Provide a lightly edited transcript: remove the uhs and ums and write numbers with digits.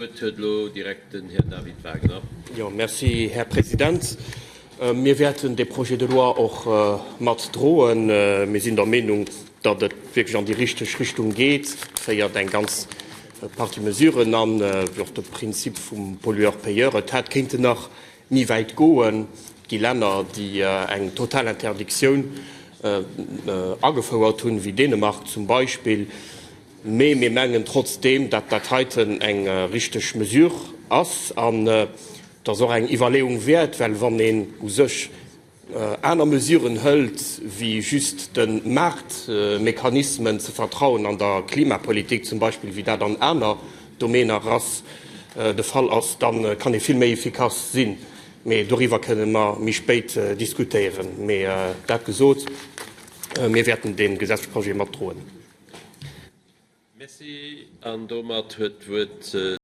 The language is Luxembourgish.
D'Wuert huet elo direkt den Här David Wagner. Jo, merci, Här President. Mir wäerten dee Projet de loi och mat droen. Mir sinn der Meenung, datt et wierklech an déi richteg Richtung geet. Et féiert eng ganz Partie Mesuren an, wéi och de Prinzip vum Pollueur-payeur. Et hätt kéinten nach méi wäit goen. Et gi Länner, déi eng total Interdictioun agefouert hunn, wéi Dänemark zum Beispill. Mee mir mengen trotzdeem, dat dat heiten eng richteg Mesure ass an et ass och eng Iwwerleeung wäert, well wann een u sech aner Mesuren hëlt wéi just de Maartmechanismen ze vertrauen an der Klimapolitik zum Beispill, wéi dat an aner Domainer ass, de Fall ass, da kann ee vill méi efficace sinn. Mee doriwwer kënne mer méi spéit diskutéieren. Mee dat gesot, mir wäerten dee Gesetzprojet matdroen. Merci. An domat huet d'Wuert.